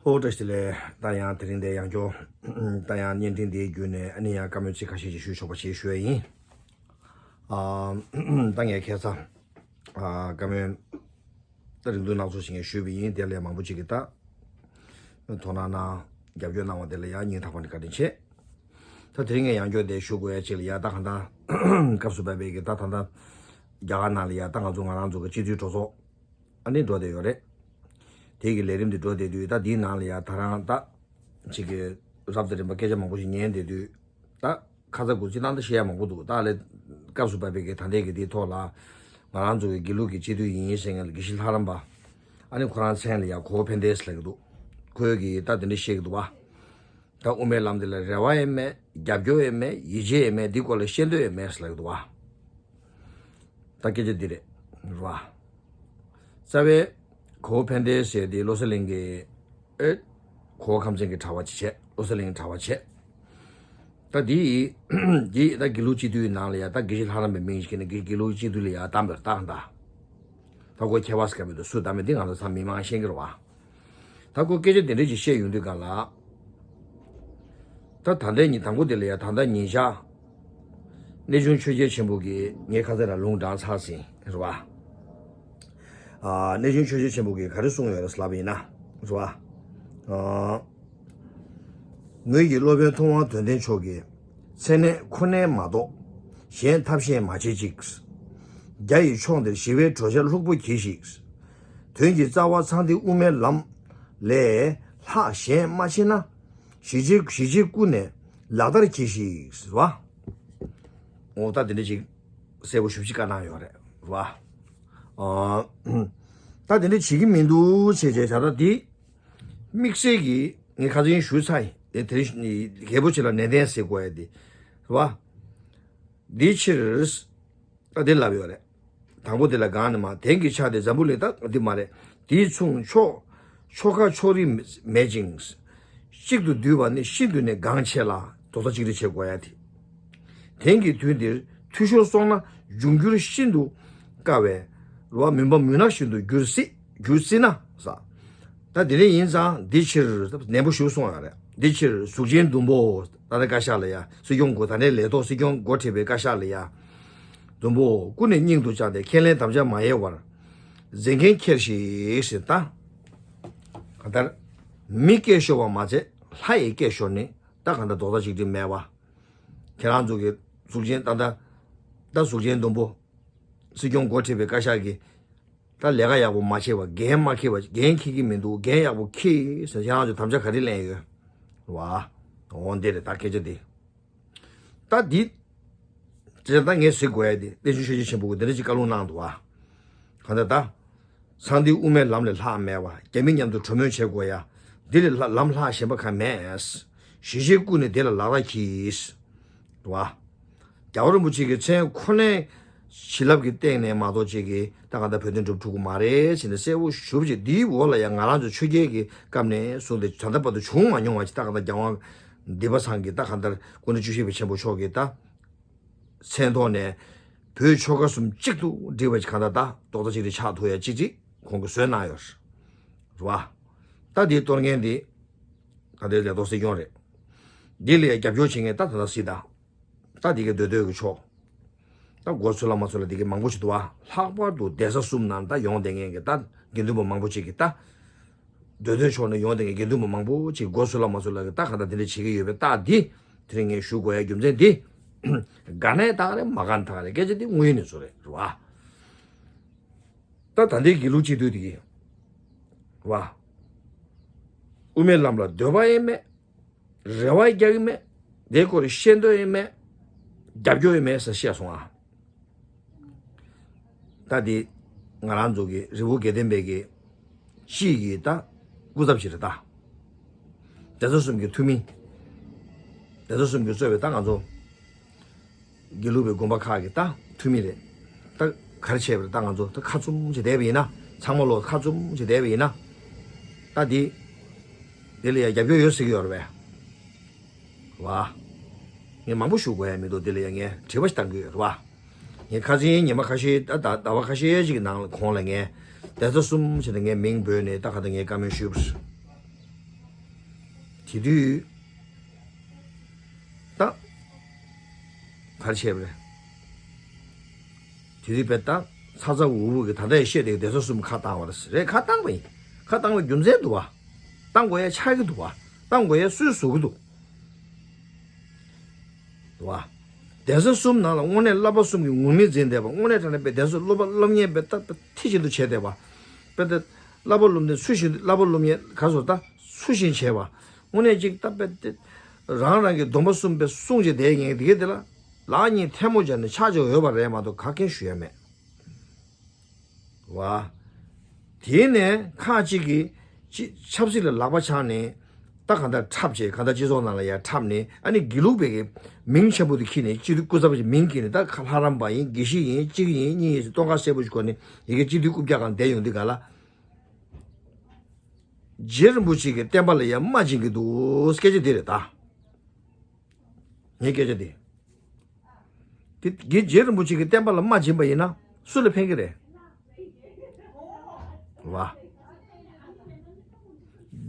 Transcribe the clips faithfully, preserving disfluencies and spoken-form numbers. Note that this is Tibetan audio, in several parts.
ཨོ་བཀྲ་ཤིས་བདེ་ལེགས། ད་ཡང་དེ་རིང་འདིར་ཡང་བསྐྱར་ད་ཡང་བརྙན་འཕྲིན་འདིའི་བརྒྱུད་ནས་ཨ་ནི་ཡང་བཀའ་མོལ་ཚིག་ཁ་ཤས་ཤིག་ཞུ་ཆོག་པ་ཞིག་ཞུ་ཡ་ཡིན། ཨ་ད་ངས་ཁ་སང་ཨ་བཀའ་མོལ་ད་རིང་ཐུང་སྣ་ཚོགས་ཤིག་ངས་ཞུས་པ་ཡིན། དེ་ལས་མང་པོ་ཅིག་གིས་ད་དོ་སྣང་གནང་རྒྱབ་སྐྱོར་གནང་བ་དེ་ལ་ཡང་སྙིང་ཐག་པ་ནས་བཀའ་དྲིན་ཆེ། ད་དེ་རིང་ངས་ཡང་བསྐྱར་དེ་ཞུ་དགོས་ཡ་ཅིག་ལ་ཡ། ད་གང་ལྟར་སྐབས་སུ་བབས་པའི་གི་ད་ད་ལྟ་རྒྱ་གར་ནང་ལ་ཡ་ད་ང་ཚོ་ང་རང་ཚོ་གི་སྤྱི་འཐུས་གྲོས་ཚོགས་ཨ་ནི་འགྲོ་བསྡད་ཡོད་རེད། དེ་གི་ལས་རིམ་དེ་འགྲོ་བསྡད་དུས་ད་འདིའི་ནང་ལ་ཡ་ད་རང་ད་ཅིག་གི་རབ་དང་རིམ་པ་སྐད་ཆ་མང་པོ་ཞིག་ཉན་བསྡད་དུས་ད་ཁ་ཚ་དགོས་ཚིག་ནང་ད་བཤད་ཡ་མང་པོ་འདུག་ད་ལས་སྐབས་སུ་བབས་པའི་གི་ད་ལྟའི་གི་དེའི་ཐོག་ལ་ང་རང་ཚོ་གི་དགེ་ལུགས་ཀྱི་སྤྱི་འཐུས་ཡིན་ཟེར་མཁན་ལ་དགེ་བཤེས་ལྷ་རམས་པ་ཨ་ནི་ཁོ་རང་མཚན་ལ་ཡ་གོ་བོ་ཕན་བདེ་ཟེར་ལབ་ཀྱི་འདུག་ཁོས་གི་ད་དེ་འདྲ་བཤད་ཀྱི་འདུག་བ། ད་དབུ་མའི་ལམ་འདི་ལ་རེ་བ་ཡང་མེད། རྒྱབ་སྐྱོར་ཡང་མེད། ཡིད་ཆེས་ཡང་མེད། འདི་སྐོར་ལ་བཤད་འདོད་ཡང་མེད་ཟེར་ལབ་ཀྱི་འདུག་བ། ད་སྐད་ཆ་འདི་རེད། རེད་བ། རྩ་བའི་གོ་བོ་ཕན་བདེ་ཟེར་དེ་བློ་གསལ་གླིང་གི་ཨེ་གོ་བོ་ཁམས་ཚན་གྱི་གྲྭ་པ་ཅིག་བྱས། བློ་གསལ་གླིང་གྲྭ་པ་བྱས། ད་འདི་འདི་ད་དགེ་ལུགས་སྤྱི་འཐུས་ནང་ལ་ཡ་ད་དགེ་བཤེས་ལྷ་རམས་པའི་མིང་ཞིག་ནས་དགེ་དགེ་ལུགས་སྤྱི་འཐུས་ལ་ཡ་བདམས་པའི་རྟགས་འདྲ། ད་ཁོ་ཁྱད་པར་ཟེར་ག་མི་འདུག་སུ་བདམས་མིན་འདི་ང་ཚོ་ཚང་མི་མང་ཤེས་ཀྱི་རེད་བ། ད་ཁོ་སྐད་ཆ་དེ་འདྲ་ཅིག་བཤད་ཡོང་དུས་སྒང་ལ། ད་ད་ལྟའི་ཉིན་དང་པོ་དེ་ལ་ཡ་ད་ལྟ་ཉིན་ཞག་གནས་ཆུང་ཆོས་རྒྱལ་ཆེན་པོ་གིས་ངའི་ཁ་ཚ་ལ་ལུང་དྲངས་ཚར་ཟིན་རེད་བ། ཨ་གནས་ཆུང་ཆོས་རྒྱལ་ཆེན་པོ་གིས་ག་རེ་གསུངས་ཡོད་རེད་ལབ་པ་ཡིན་ན་རེད་བ། ཨ་ངོས་ཀྱིས་སློབ་དཔོན་ཐུབ་དབང་དོན་ལྡན་མཆོག་གི་མཚན་གནས་ཁོ་ནའི་མ་གཏོགས་གཞན་ཐབས་ཤེས་མ་བྱེད་ཅིག་རྒྱ་ཡི་ཕྱོགས་འདིར་ཞི་བའི་བྲོ་འཆར་ལྷུག་པོ་གྱིས་ཤིག་དོན་གྱི་རྩ་བ་ཚངས་ཐིག་དབུ་མའི་ལམ་ལས་ལྷག་གཞན་མ་ཕྱེ་ན། ཞི་བྱེད་ཞི་བྱེད་ཀུན་ནས་ལག་བསྟར་གྱིས་ཤིག་ཟེར་བ། འོ་ད་དེ་འདྲ་ཅིག་གསལ་པོ་ཞེ་པོ་ཅིག་བཀའ་གནང་ཡོད་རེད་བ། ཨ་ད་དེ་འདྲ་བྱེད་ཀྱི་མི་འདུག་བྱས་བྱས་བྱ་ད་འདི་དམིགས་བསལ་གྱིས་ངས་ཁ་སང་ཞུས་ཚར་ཡིན། དེ་དེ་རིང་རྒྱལ་པོ་ཆེ་ལ་ནན་ཏན་ཟེར་དགོས་ཡ་དེ་རེད་བ། འདིའི་ཕྱིར། ད་འདི་ལབ་ཡོད་རེད། དང་པོ་འདི་ལ་གང་ནས་མ་དེང་གི་ཆ་དེ་འཛམ་བུ་གླིང་ད་འདི་མ་རེད། དེའི་མཚུངས་ཕྱོགས་ཕྱོགས་ཁ་ཕྱོགས་རིས་མེད་ཅིང་། གཅིག་ཏུ་བསྡུས་པ་ནི་ཤིན་ཏུ་ནས་འགངས་ཆེ་ལ་རྡོག་རྩ་གཅིག་སྒྲིལ་བྱེད་དགོས་ཡ་དེ། དེང་གི་དུས་འདིར་འཐུས་ཤོར་སོང་ན་འབྱུང་འགྱུར་ཤིན་ཏུ་དཀའ་བས། རེད་བ། མུན་པ་མུན་ནག་བཞིན་དུ་འགྱུར་སྲིད་འགྱུར་སྲིད་ན་ས། ད་དེ་འདྲ་ཡིན་ཙང་འདི་ཕྱིར་ནན་པོ་ཞུ་སོང་ཡ་རེད། འདི་ཕྱིར་གཟུགས་ཅན་བདུན་པོ་ད་ལྟ་བཀའ་ཤག་ལ་ཡ་སྲིད་སྐྱོང་འགོ་ད་ནས་ལས་ཐོག་སྲིད་སྐྱོང་འགོ་ཁྲིད་པའི་བཀའ་ཤག་ལ་ཡ། བདུན་པོ་ཀུན་ནས་སྙིང་དུ་བཅངས་ཏེ་ཁས་ལེན་དམ་བཅའ་མ་ཡལ་བར། མཛད་འགན་འཁྱེར་ཞིག་ཟེར་ད། གང་ལྟར། མི་སྐད་ཤོར་བ་མ་ཚད་ལྷ་ཡི་སྐད་ཤོར་ནས་ད་གང་ལྟར་རྡོག་རྩ་གཅིག་སྒྲིལ་མེད་པ། ཁྱེད་རང་ཚོ་གི་གཟུགས་ཅན་ད་ལྟ་ད་གཟུགས་ཅན་བདུན་པོ། སྲིད་སྐྱོང་འགོ་ཁྲིད་པའི་བཀའ་ཤག་གིས་ད་ལས་ཀ་ཡག་པོ་མ་བྱས་པ། འགན་མ་འཁྱེར་བ། འགན་འཁྱེར་གྱི་མི་འདུག་འགན་ཡག་པོ་འཁྱེར་ཟེར་ཁྱེད་རང་ཚོ་དམ་བཅའ་ག་རེ་ལེན་ཡོད། བ། འོ་འདི་རེད་ད་སྐད་ཆ་འདི། ད་འདི། དེ་ད་ངས་ཟེར་དགོས་ཡ་འདི་གནས་ཆུང་ཆོས་རྒྱལ་ཆེན་པོ་གིས་འདི་འདྲ་ཅིག་བཀའ་ལུང་གནང་འདུག་བ། གང་ལྟར་ད། ཚངས་ཐིག་དབུ་མའི་ལམ་ལས་ལྷག་མེད་པ། རྒྱ་མི་མཉམ་དུ་གྲོས་མོལ་བྱེད་དགོས་ཡ། འདི་ལས་ལྷག་ལམ་ལྷག་གཞན་པ་གང་མེད། ཞི་བྱེད་ཀུན་ནས་དེ་ལ་ལག་བསྟར་གྱིས། རེད་བ། རྒྱལ་བ་རིན་པོ་ཆེ་གི་མཚན་ཁོ་ནའི་བྱིན་རླབས་ཀྱི་སྟེང་ནས་མ་གཏོགས་ཅིག་གིས་ད་གང་ལྟར་བོད་དོན་སྒྲུབ་ཐུབ་ཀྱི་མ་རེད་ཟེར་ནས་གསལ་པོ་ཞུ་བྱས། འདིའི་འོག་ལ་ཡང་ང་རང་ཚོ་ཆོས་རྒྱལ་གྱི་སྐབས་ནས་བཟུང་སྟེ་ད་ལྟ་བར་དུ་བྱུང་མ་མྱོང་བ་ཅིག་ད་གང་ལྟར་རྒྱལ་དབང་འདི་པ་ཚང་གི་ད་གང་ལྟར་སྐུ་ཕྲེང་བཅུ་བཞི་པ་ཆེན་པོ་མཆོག་གི་ད་མཚན་ཐོག་ནས་བོད་ཆོལ་ཁ་གསུམ་གཅིག་ཏུ་སྒྲིལ་བ་ཅིག་གང་ལྟར་ད་རྡོག་རྩ་གཅིག་སྒྲིལ་ཆགས་ཐུབ་ཡ་ཅིག་ཅིག་ཁོང་གིས་བཟོས་གནང་ཡོད་རེད་བ། ད་འདིའི་གཏོར་མཁན་འདི་ད་ལྟའི་ལས་ཐོག་སྲིད་སྐྱོང་རེད། འདི་ལ་ཡ་རྒྱབ་སྐྱོར་བྱེད་མཁན་ད་ད་ལྟ་སྲིད་ད། ད་འདི་གའི་སྡོད་སྡོད་ཀྱི་ཕྱོགས། ད་མགོ་ཚོས་ལ་མ་ཚོས་ལ་འདི་གའི་མང་པོ་ཞིག་འདུག་བ། ལྷག་པར་དུ་གདན་ས་གསུམ་ནང་ད་ཡོང་བསྡད་མཁན་གྱི་ད་དགེ་འདུན་པ་མང་པོ་ཅིག་གིས་ད། སྡོད་སྡོད་ཕྱོགས་ནས་ཡོང་བསྡད་མཁན་དགེ་འདུན་པ་མང་པོ་ཅིག་མགོ་ཚོས་ལ་མ་ཚོས་ལ་གི་ད་ག་ད་འདི་འདྲ་བྱེད་ཀྱི་ཡོད་པའི་རྟགས་འདི། དེ་རིང་ངས་ཞུ་དགོས་ཡ་རྒྱུ་མཚན་འདི། དགའ་ན་ཡང་ད་ག་རེད། མ་དགའ་ན་ད་ག་རེད། སྐད་ཆ་འདི་དངོས་ཡོད་གནས་ཚུལ་རེད། རེད་བ། ད་ད་ལྟའི་དགེ་ལུགས་སྤྱི་འཐུས་དེ་གིས། རེད་བ། དབུ་མའི་ལམ་ལ་འདོད་པ་ཡང་མེད། རེ་བ་རྒྱག་གི་མེད། དེ་སྐོར་བཤད་འདོད་ཡང་མེད། རྒྱབ་སྐྱོར་ཡང་མེད་ཟེར་བཤད་སོང་ཨ། ད་དེ་ང་རང་ཚོ་གི་རི་བོ་དགེ་ལྡན་པའི་གི་སྤྱི་གི་ད་སྐུ་ཚབ་ཅིག་རེད་ད། གདན་ས་གསུམ་གྱི་འཐུས་མི། གདན་ས་གསུམ་གྱིས་གཙོས་པའི་ད་ང་ཚོ་དགེ་ལུགས་པའི་དགོན་པ་ཁག་གི་ད་འཐུས་མི་རེད། ད་ག་རེ་བྱས་པ་རེད། ད་ང་ཚོ་ད་ཁ་བཙུམ་བྱས་བསྡད་པ་ཡིན་ན། ཚང་མ་ལོ་ཁ་བཙུམ་བྱས་བསྡད་པ་ཡིན་ན། ད་འདི། འདི་ལ་ཡ་རྒྱབ་སྐྱོར་ཡོད་ཟེར་གྱི་ཡོད་རེད་པས། བ། ངས་མང་པོ་ཞུ་དགོས་ཡ་མི་འདུག་འདི་ལ་ཡ་ངས་དྲི་བ་ཞིག་བཏང་གི་ཡོད་རེད་བ། ངས་ཁ་སང་ཉི་མ་ཁ་ཤས་ད་ད་ཟླ་བ་ཁ་ཤས་ཤིག་གི་ནང་ལ་གོང་ལ་ངས་གདན་ས་གསུམ་བྱས་ནས་ངས་མིང་འབོད་ནས་ད་ག་ད་ངས་བཀའ་མོལ་ཞུས་པ་རེད། དེ་དུས་ད་ག་རེ་བྱས་པ་རེད། དེ་དུས་པས་ད་ཚ་ཚ་འུར་འུར་གྱི་ད་ལྟ་ཡང་བཤད་བསྡད་ཀྱི་གདན་ས་གསུམ་ཁ་བཏང་བ་རེད། ཁ་བཏང་པ་ཡིན། ཁ་བཏང་བའི་རྒྱུ་མཚན་འདུག་བ། བཏང་དགོས་ཡ་ཆགས་ཀྱི་འདུག་བ། བཏང་དགོས་ཡ་སུས་བཟོ་གི་འདུག་བ། གདན་ས་གསུམ་ནང་ལ་དངོས་གནས་བསླབ་པ་གསུམ་གྱི་ངུར་སྨྲིག་འཛིན་བསྡད་པ། དངོས་གནས་དྲང་གནས་པའི་གདན་ས་སློབ་པ་སློབ་གཉེར་པའི་སྟབས་མཐིལ་གཅིག་ཏུ་བྱས་བསྡད་པ། དཔེ་ད་བསླབ་པ་སློབ་གཉེར་ཚུལ་བཞིན་བསླབ་པ་སློབ་གཉེར་ག་སོ་ད་ཚུལ་བཞིན་བྱས་པ། དངོས་གནས་ཅིག་ད་དཔེ་དེ་རང་རང་གི་སྡོམ་པ་གསུམ་པའི་སྲུང་བྱས་བསྡད་མཁན་དེ་གས་དེ་ལ་ལག་གཉིས་ཐལ་མོ་སྦྱར་ནས་ཕྱག་བྱ་འོས་པ་རེད་མ་གཏོགས་ག་གེ་ཞུ་ཡ་མེད། བ། དེ་ནས་ཁག་ཅིག་གིས་ཅི་ཆབ་སྲིད་ལ་ལག་པ་འཆང་ནས་ད་གང་ལྟར་འཁྲབ་བྱས། གང་ལྟར་སྤྱི་ཚོགས་ནང་ལ་ཡར་འཁྲབ་ནས། ཨ་ནི་དགེ་ལུགས་པའི་གི་མིང་ཆེན་པོ་དེ་ཁྱེར་ནས་སྤྱི་འཐུས་སྐུ་ཚབ་ཀྱི་མིང་ཁྱེར་ནས། ད་ལྷ་རམས་པ་ཡིན། དགེ་བཤེས་ཡིན། གཅིག་ཡིན་གཉིས་ཡིན་ཟེར་སྟོན་ཁ་གསལ་པོ་ཞིག་གོ་ནས་ཡ་གི་སྤྱི་འཐུས་རྐུབ་བཀྱག་སྒང་བསྡད་ཡོང་དུས་ག་ལ། རྗེ་རིན་པོ་ཆེ་གི་བསྟན་པ་ལ་ཡ་རྨ་འབྱིན་གྱི་འདུག་སྐད་ཆ་དེ་རེད་ད། ངའི་སྐད་ཆ་དེ། དེ་དགེ་རྒྱས་རིན་པོ་ཆེ་གི་བསྟན་པ་ལ་རྨ་འབྱིན་པ་ཡིན་ན་སུ་ལ་ཕན་གི་རེད། བ།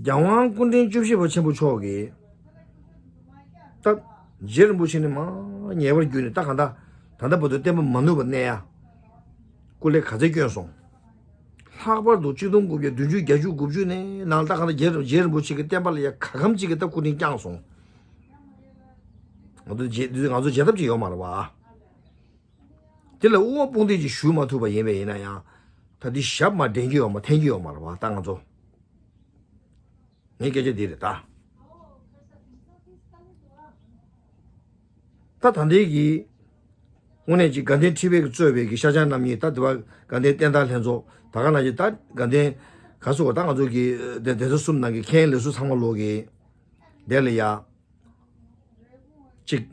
རྒྱལ་དབང་སྐུ་ཕྲེང་བཅུ་བཞི་པ་ཆེན་པོ་མཆོག་གིས་ད་རྗེ་རིན་པོ་ཆེ་ནི་མ་ཉེ་བར་བརྒྱུད་ནས་ད་གང་ལྟར་ད་ལྟ་བར་དུ་བསྟན་པ་མ་ནུབ་པ་གནས་ཡ། སྐུ་ལས་ག་ཚད་བསྐྱོན་སོང་། ལྷག་པར་དུ་གཅིག་སྟོང་དགུ་བརྒྱ་བདུན་ཅུ་བརྒྱད་ཅུ་དགུ་བཅུ་ནས་ནང་ད་གང་ལྟར་རྗེ་རྗེ་རིན་པོ་ཆེ་གི་བསྟན་པ་ལ་ཡ་ག་གམ་གཅིག་གི་ད་སྐུ་དྲིན་བསྐྱངས་སོང་། ང་ཚོ་བརྗེད་ང་ཚོ་བརྗེད་ཐབས་ཅིག་ཡོད་མ་རེད་བ། དེ་ལ་དབུ་མ་དཔུང་སྡེ་ཅིག་ཞུ་མ་ཐུབ་པ་ཡིན་པས་ཡིན་ན་ཡང་། ད་འདི་ཞབས་མ་འདྲེན་གྱི་ཡོད་མ་འཐེན་གྱི་ཡོད་མ་རེད་བ་ད་ང་ཚོ། ངའི་སྐད་ཆ་འདི་རེད་ད། ད་ད་ལྟའི་གི་དངོས་གནས་ཀྱི་དགའ་ལྡན་ཁྲི་པའི་གི་གཙོས་པའི་གི་ཤཱཀྱ་རྣམ་གཉིས། ད་དེ་བ་དགའ་ལྡན་བསྟན་དར་ལྷན་ཚོགས་ད་ག་ནང་བཞིན་ད་དགའ་ལྡན་ག་སོ་ད་ང་ཚོ་གི་གདན་ས་གསུམ་ནང་གི་མཁན་ལས་ཟུར་ཚང་མ་ལོག་གི་དེ་ལ་ཡ། གཅིག་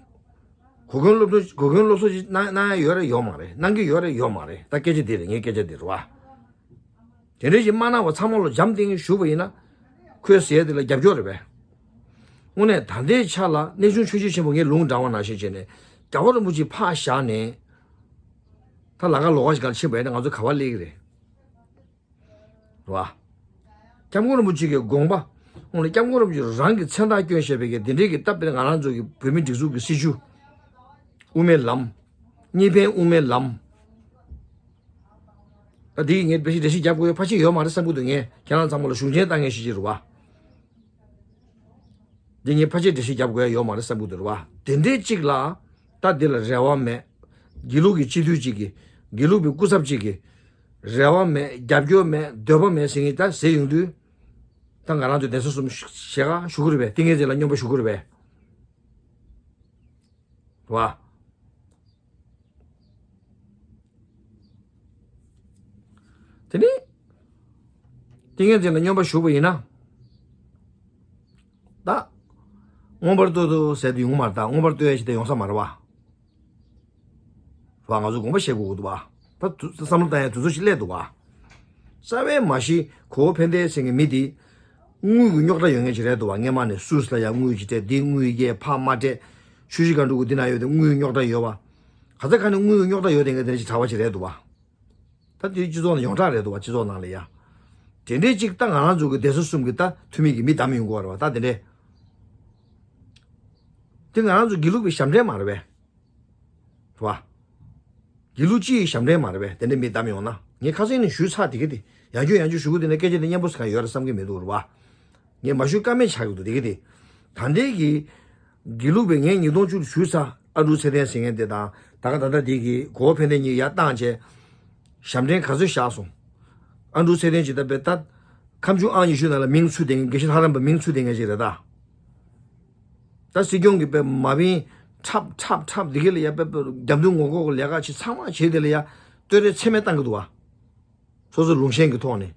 གོ་སྐོན་སློབ་གྲྭ་གོ་སྐོན་སློབ་གསོ་ཅིག་གནང་གནང་ཡ་ཡོད་རེད་ཡོད་མ་རེད། གནང་གི་ཡོད་རེད་ཡོད་མ་རེད། ད་སྐད་ཆ་འདི་རེད། ངའི་སྐད་ཆ་འདི་རེད་བ། དེ་འདྲ་ཞིག་མ་གནང་བ་ཚང་མ་ལ་འཇམ་ཐིང་ངེ་བཞུགས་པ་ཡིན་ན་ཁོས་ཟེར་ཡ་དེ་ལ་རྒྱབ་སྐྱོར་རེད་པས། དངོས་གནས་ད་ལྟའི་ཆ་ལ་གནས་ཆུང་ཆོས་རྗེ་ཆེན་པོ་ངས་ལུང་དྲངས་པ་ནང་བཞིན་བྱས་ནས་རྒྱལ་བ་རིན་པོ་ཆེ་ཕར་བཞག་ནས་ད་ལམ་ཁ་ལོགས་ཀ་ཞིག་སྒང་ཕྱིན་པ་ཡིན་ན་ང་ཚོ་ག་པར་སླེབས་ཀྱི་རེད། རེད་བ། སྐྱབས་མགོན་རིན་པོ་ཆེ་གི་དགོངས་པ། འོ་ན་སྐྱབས་མགོན་རིན་པོ་ཆེ་རང་གི་མཚན་རྟགས་བསྐྱོན་བཞག་པའི་གི་འདི་འདྲའི་གི་སྟབས་བདེ་ང་རང་ཚོ་གི་བོད་མི་སྒྲིག་འཛུགས་ཀྱི་སྲིད་བྱུས། དབུ་མའི་ལམ། གཉིས་ཕན་དབུ་མའི་ལམ། ད་འདི་ངས་བེད་སྤྱོད་འགྲེལ་བཤད་རྒྱབ་དགོས་ཡ་ཕལ་ཆེར་ཡོད་མ་རེད་བསམ་གྱི་འདུག་ངས་ཁྱེད་རང་ཚང་མ་ལ་གཞུང་ཆེན་བཏང་མཁན་ཞིག་ཅིག་རེད་བ། འདི་ངས་ཕལ་ཆེར་འགྲེལ་བཤད་རྒྱབ་དགོས་ཡ་ཡོད་མ་རེད་བསམ་གྱི་འདུག་རེད་བ། དེ་འདྲའི་གཅིག་ལ་ད་འདི་ལ་རེ་བ་མེད། དགེ་ལུགས་ཀྱི་སྤྱི་འཐུས་གཅིག་གིས། དགེ་ལུགས་པའི་སྐུ་ཚབ་གཅིག་གིས། རེ་བ་མེད། རྒྱབ་སྐྱོར་མེད། འདོད་པ་མེད་ཟེར་མཁན་ད་ཟེར་ཡོང་དུས། ད་ང་རང་ཚོ་གདན་ས་གསུམ་ཞལ་ཁ་ཞུ་གི་རེད་པས། ཏིང་ངེ་འཛིན་ལ་སྙོམས་པ་ཞུ་གི་རེད་པས། རེད་བ། དེ་ནི། ཏིང་ངེ་འཛིན་ལ་སྙོམས་པ་ཞུགས་པ་ཡིན་ན། ད། མངོན་པར་བསྟོད་དོ་ཟེར་དུ་ཡོང་མ་རེད། ད་མངོན་པར་བསྟོད་ཡ་ཞིག་ད་ཡོང་ས་མ་རེད་བ། རེད་བ། ང་ཚོ་དགོངས་པ་བཞེས་དགོས་ཀྱི་འདུག་བ། ད་དུ་བསམ་བློ་བཏང་ཡ་དུས་ཚོད་ཞིག་སླེབས་འདུག་བ། རྩ་བའི་མ་གཞི་གོ་བོ་ཕན་བདེ་ཟེར་མཁན་མི་དེ། དངུལ་གྱི་རྙོག་དྲ་ཡོད་མཁན་ཅིག་རེད་འདུག་བ། སྔས་མ་ནས་སུད་སི་ལ་ཡང་དངུལ་ཅིག་སྤྲད། འདི་དངུལ་རྒྱས་ཕར་མ་སྤྲད། ཆུ་བཞི་སྒང་དྲུག་གི་འདི་ན་ཡོད་དེ་དངུལ་རྙོག་དྲ་ཡོད་བ། ག་ས་ག་ནས་དངུལ་རྙོག་དྲ་ཡོད་དེ་ངས་དེ་འདྲ་ཅིག་གྲྭ་པ་ཅིག་རེད་འདུག་བ། ད་དེ་སྤྱི་ཚོགས་ནང་ཡོངས་གྲགས་རེད་འདུག་བ། སྤྱི་ཚོགས་ནང་ལ་ཡ། དེ་འདྲའི་ཅིག་ད་ང་རང་ཚོ་གི་སྡེ་ཚན་གསུམ་གི་ད་འཐུས་མི་གི་མི་བདམས་ཡོང་གི་ཡོད་རེད་བ། ད་དེ་འདྲའི། དེ་ང་རང་ཚོ་དགེ་ལུགས་པའི་ཞབས་འདྲེན་མ་རེད་པས། རེད་བ། དགེ་ལུགས་སྤྱི་ཡི་ཞབས་འདྲེན་མ་རེད་པས། དེ་འདྲའི་མི་བདམས་ཡོང་ན། ངས་ཁ་སང་ནས་ཞུས་ཚར། དེ་ག་དེ་ཡང་བསྐྱར་ཡང་བསྐྱར་ཞུ་གི། དེ་ནས་སྐད་ཆ་དེ་སྙན་པོ་ཟེར་ག་ཡོད་རེད་བསམ་གི་མི་འདུག་རེད་བ། ངས་མ་ཞུས་ཀ་མེད་ཆགས་ཀྱི་འདུག། དེ་ག་དེ། ད་ལྟའི་གི་དགེ་ལུགས་པའི་ངས་ཉིས་སྟོང་བཅུ་ལ་ཞུས་ཚར། ཨ་འབྲུག་ཚེ་བརྟན་ཟེར་མཁན་དེ་དང་། ད་ག་ད་ལྟ་དེ་གི་གོ་བོ་ཕན་བདེ་གཉིས་ཡར་བཏང་བྱས། ཞབས་འདྲེན་ག་ཚོད་བཞག་སོང་། ཨ་འབྲུག་ཚེ་བརྟན་ཅིག་ད་དཔེ་ད། ཁམས་ཆུ་ཨང་ཉི་ཤུ་ནང་ལ་མིང་ཚུད་བསྡད་མཁན། དགེ་བཤེས་ལྷ་རམས་པ་མིང་ཚུད་བསྡད་མཁན་ཅིག་རེད་ད། ད་སྲིད་སྐྱོང་གིས་དཔེ་མ་བིན་འཁྲབ་འཁྲབ་འཁྲབ་འདི་ག་ལ་ཡ་དཔེ་རྒྱབ་མདུན་ངོ་ལྐོག་གི་ལས་ཀ་ཅིག་ཚང་མ་བྱས། དེ་ལ་ཡ་བསྟོད་ར་ཚད་མེད་བཏང་གི་འདུག་བ། སོ་སོ་ལུང་བཤད་ཀྱི་ཐོག་ནས།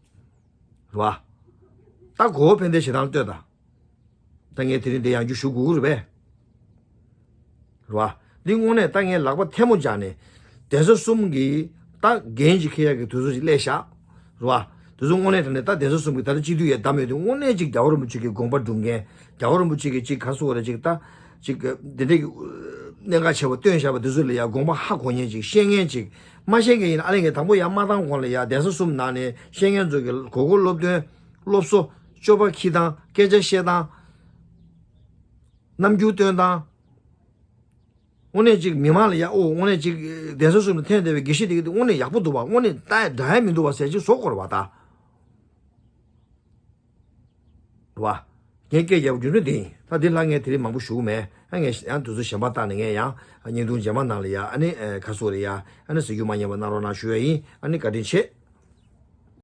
རེད་བ། ད་གོ་བོ་ཕན་བདེ་ཞེ་སྡང་ལྟོས་དང་། ད་ངས་དེ་རིང་འདི་ཡང་བསྐྱར་ཞུ་དགོས་ཀྱི་རེད་པས། རེད་བ། འདི་དངོས་གནས་ད་ངས་ལག་པ་ཐལ་མོ་སྦྱར་ནས། གདན་ས་གསུམ་གྱི་ད་འགན་ཅིག་འཁྱེར་ཡག་གི་དུས་ཚོད་ཅིག་སླེབས་ཤག། རེད་བ། དུས་ཚོད་དངོས་གནས་དྲང་གནས་ད་གདན་ས་གསུམ་གྱི་ད་ལྟ་སྤྱི་འཐུས་ཡས་བདམས་ཡོད་དུས། དངོས་གནས་ཅིག་རྒྱལ་བ་རིན་པོ་ཆེ་གི་དགོངས་པ་སྒྲུབ་མཁན། རྒྱལ་བ་རིན་པོ་ཆེ་གི་ཅིག་ག་རེ་ཟེར་དགོས་རེད། ཅིག་ད་ཅིག་འདི་འདྲའི་གི་གནད་འགག་ཆེ་བ་བཏོན་བཞག་པ་དེ་ཚོ་ལ་ཡ་དགོངས་པ་ཧ་གོ་མཁན་ཅིག། ཤེས་མཁན་ཅིག། མ་ཤེས་མཁན་ཡིན་ན་ཨ་ལས་ངས་དང་པོ་ཡར་མ་བཏང་གོང་ལ་ཡ་གདན་ས་གསུམ་ནང་ནས་ཤེས་མཁན་ཚོ་གི་གོ་གོ་སློབ་སྟོན། སློབ་གསོ། སྤྱོད་པ་འཁྱེར་སྟངས། སྐད་ཆ་བཤད་སྟངས། རྣམ་འགྱུར་སྟོན་སྟངས། དངོས་གནས་ཅིག་མི་མང་ལ་ཡག་འོ་དངོས་གནས་ཅིག་གདན་ས་གསུམ་ལ་ཐོན་བསྡད་པའི་དགེ་བཤེས་དེ་གི་དངོས་གནས་ཡག་པོ་འདུག་བ། དངོས་གནས་ད་འདྲ་ཡ་མི་འདུག་བ་ཟེར་ཅིག་བཟོ་དགོས་རེད་བ་ད། རེད་བ། ངས་སྐད་རྒྱབ་རྒྱུ་མཚན་དེ་ཡིན། ད་འདི་ལ་ངས་དེ་རིང་མང་པོ་ཞུ་གི་མེད། ཨ་ངས་ཡང་དུས་ཚོད་གཞན་པ་བཏང་ནས་ངས་ཡང་བརྙན་ཐུང་རྗེས་མ་ནང་ལ་ཡ་ཨ་ནི་ཁ་སོ་རེ་ཡ་ཨ་ནི་ཟེར་རྒྱུ་མ་ཉན་པ་གནང་རོགས་གནང་ཞུ་ཡ་ཡིན། ཨ་ནི་བཀའ་དྲིན་ཆེ།